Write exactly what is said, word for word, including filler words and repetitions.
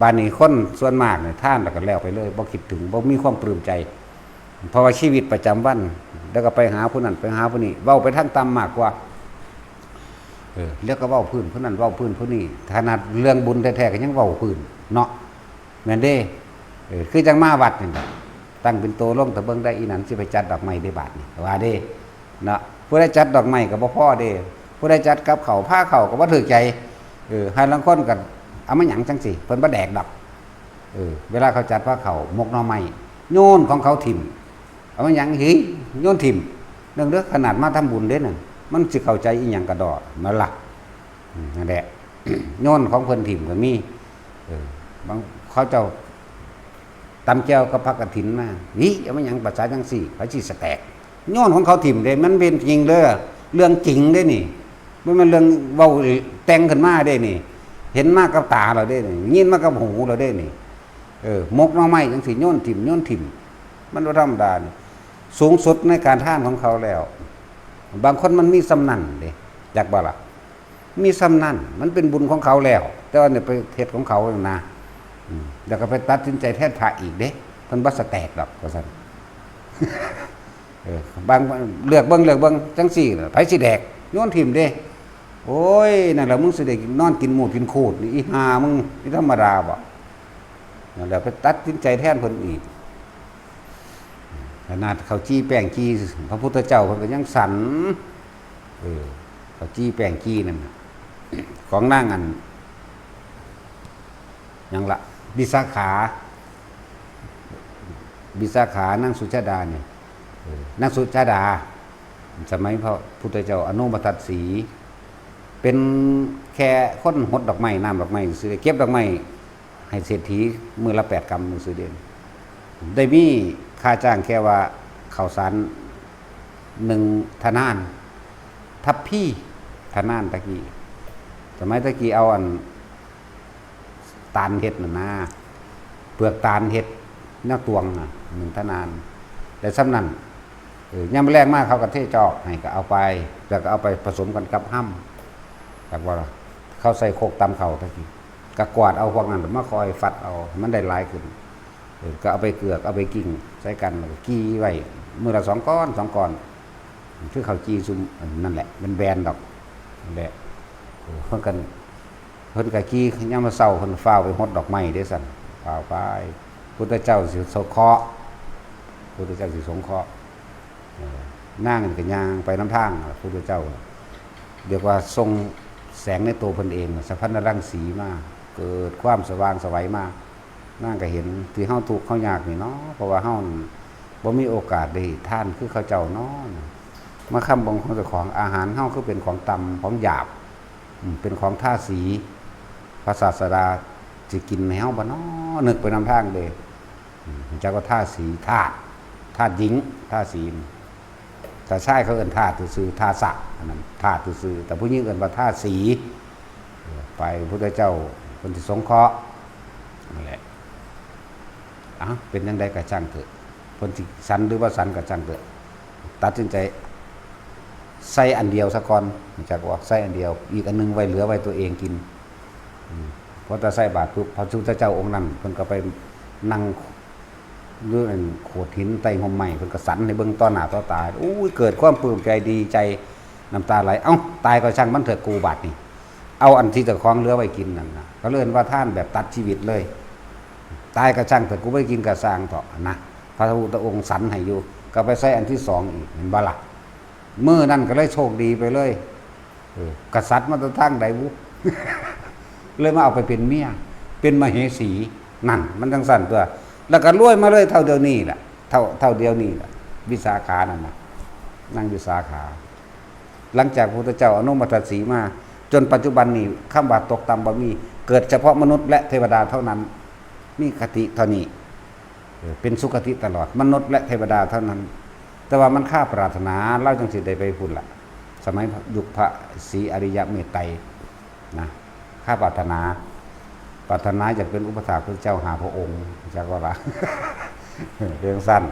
บาดนี้คนส่วนมากเนี่ยทานแล้วก็แล้วไปเลย บ่คิดถึง บ่มีความปลื้มใจ เพราะว่าชีวิตประจำวัน แล้วก็ไปหาผู้นั้นไปหาผู้นี้ เว้าไปทางต่ำมากกว่า เออ แล้วก็เว้าพื้นผู้นั้นเว้าพื้นผู้นี้ ขนาดเรื่องบุญแท้ๆก็ยังเว้าพื้นเนาะ แม่นเด้ เออ คือจั่งมาวัดนี่ล่ะ ตั้งเป็นโตลง แต่เบิ่งได้อีนั้นสิไปจัดดอกไม้ได้บาดนี่ ว่าเด้ เนาะ ผู้ใดจัดดอกไม้ก็บ่พอเด้ ผู้ใดจัดกับข้าว พาข้าวก็บ่ถือใจ เออ หาลางคนก็เอามาหยังจั่งซี้ เพิ่นบ่แดกดอก เออ เวลาเขาจัดพาข้าว หมกหน่อไม้ โยนของเขาถิ่ม เอามาหยัง เฮ้ย โยนถิ่ม เรื่องเด้อ ขนาดมาทำบุญเด้นั่น มันสิเข้าใจอีหยังกะดอ นั่นล่ะ อืม นั่นแหละ โยนของเพิ่นถิ่มก็มี เออ บาง เขาเจ้าตำแจ่วกับผักกะถินมา นี่เอามาหยังภาษาจั่งซี้ ไผสิสแตก โยนของเขาถิ่มเด้ มันเป็นจริงเด้อ เรื่องจริงเด้นี่ บ่แม่นเรื่องเว้าแต่งขึ้นมาเด้นี่ เห็นมากับตาเราเด้นี่ ยินมากับหูเราเด้นี่ เออ หมกหน่อไม้จั่งซี้ โยนถิ่ม โยนถิ่ม มันบ่ธรรมดานี่ สูงสุดในการทานของเขาแล้ว บางคนมันมีส่ำนั้นเด้ จักบ่ล่ะ มีส่ำนั้น มันเป็นบุญของเขาแล้ว แต่ว่าเนี่ยไปเฮ็ดของเขานะ อืม แล้วก็ไปตัดสินใจแทนพระอีกเด้ เพิ่นบ่สแตกดอก ว่าซั่น เออ บาง เลือกเบิ่ง เลือกเบิ่ง จั่งซี้ล่ะ ไผสิแดก โยนถิ่มเด้ โอ้ย นั่นล่ะ มึงสิได้นอนกินมูดกินคูดนี่ อีห่ามึง นี่ธรรมดาบ่ นั่นแหละ ไปตัดสินใจแทนเพิ่นอีก ขนาดเขาจี้แป้งจี้พระพุทธเจ้า เพิ่นก็ยังสั่น เออ เขาจี้แป้งจี้นั่นน่ะ ของนางอัน หยังละ วิสาขา วิสาขานางสุชาดาเนี่ย เออ นางสุชาดา สมัยพระพุทธเจ้าอนุมทัตสี เป็นแค่คนหดดอกไม้ น้ำดอกไม้ซื่อ เก็บดอกไม้ให้เศรษฐีมื้อละแปดกำซื่อเด้ ได้มีค่าจ้างแค่ว่าข้าวสารหนึ่งทนาน ทัพพีทนานตะกี้ สมัยตะกี้เอาอัน ตาลเฮ็ดน่ะนะ เปลือกตาลเฮ็ดแนวตวงน่ะ หนึ่งทนาน แต่ส่ำนั้น เออ ยามมื้อแลงมาเขาก็เทจอกให้ก็เอาไป แล้วก็เอาไปผสมกันกับห้ำ จักว่าล่ะ เขาใส่โคกตำข้าวตะกี้ ก็กวาดเอาพวกนั้นมาคอยฟัดเอา ให้มันได้หลายขึ้น เออ ก็เอาไปเกือก เอาไปกิ่งใส่กัน แล้วก็กี่ไว้ มื้อละสองก้อน สองก้อน คือข้าวจี่ซุม อันนั่นแหละ มันแบนดอก นั่นแหละ เออ เพิ่นกัน เพิ่นก็กี่ยามมื้อเช้า เพิ่นฟ้าวไปหดดอกไม้เด้ซั่น ฟ้าวไป พุทธเจ้าสิสงเคราะห์ พุทธเจ้าสิสงเคราะห์ เออ นางนี่ก็ย่างไปนำทางล่ะ พุทธเจ้า เรียกว่าส่งแสงในตัวเพิ่นเอง สะพานรังสีมา เกิดความสว่างไสวมา นางก็เห็นที่เฮาทุกข์เฮายากนี่เนาะ เพราะว่าเฮาบ่มีโอกาสได้ทานคือเขาเจ้าเนาะ มาค้นเบิ่งของเจ้าของ อาหารเฮาคือเป็นของต่ำของหยาบ อืม เป็นของทาสี พระศาสดาสิกินให้เฮาบ่เนาะ นึกไปนำทางเด้ อืม จักว่าทาสี ธาตุ ธาตุหญิง ทาสี ถ้าชายเขาเอิ้นธาตุซื่อๆ ทาสะ อันนั้นธาตุซื่อๆ แต่ผู้หญิงเอิ้นว่าทาสี เออ ไปพุทธเจ้าเพิ่นสิสงเคราะห์ นั่นแหละ เอ้า เป็นจั่งใดก็ช่างเถอะ เพิ่นสิสันหรือบ่สันก็ช่างเถอะ ตัดสินใจใส่อันเดียวซะก่อน จักว่าใส่อันเดียว อีกอันหนึ่งไว้เหลือไว้ตัวเองกิน อืม พอแต่ใส่บาตรปุ๊บ พระพุทธเจ้าองค์นั้น เพิ่นก็ไปนั่งอยู่นั่นโขดหินใต้ฮ่มไม้ เพิ่นก็สันให้เบิ่งต่อหน้าต่อตา อุ้ย เกิดความปลื้มใจดีใจ น้ำตาไหล เอ้า ตายก็ช่างมันเถอะกูบาดนี่ เอาอันที่เจ้าของเหลือไว้กินนั่นน่ะ เขาเรียกว่าทานแบบตัดชีวิตเลย ตายก็ช่างเถอะ กูบ่ได้กินก็ซ่างเถาะนะ พระพุทธองค์สันให้อยู่ ก็ไปใส่อันที่สองอีก เห็นบ่ล่ะ มื้อนั้นก็เลยโชคดีไปเลย เออ กษัตริย์มาแต่ทางใดบุ เลยมาเอาไปเป็นเมีย เป็นมเหสี นั่น มันจั่งซั่นตั๊ว แล้วก็รวยมาเลยเท่าเดี๋ยวนี้ล่ะ เท่า เท่าเดี๋ยวนี้ล่ะ วิสาขานั่นน่ะ นางวิสาขา หลังจากพระพุทธเจ้าอนุมทัตสีมา จนปัจจุบันนี้ คำว่าตกต่ำบ่มี เกิดเฉพาะมนุษย์และเทวดาเท่านั้น มีคติเท่านี้ เออ เป็นสุคติตลอด มนุษย์และเทวดาเท่านั้น แต่ว่ามันคาปรารถนา ลาวจั่งสิได้ไปพุ้นล่ะ สมัยยุคพระศรีอริยะเมตไตรนะ คาปรารถนา ปรารถนาอยากเป็นอุปัฏฐากพระเจ้าห้าพระองค์ จักว่าล่ะ เรื่องสั้น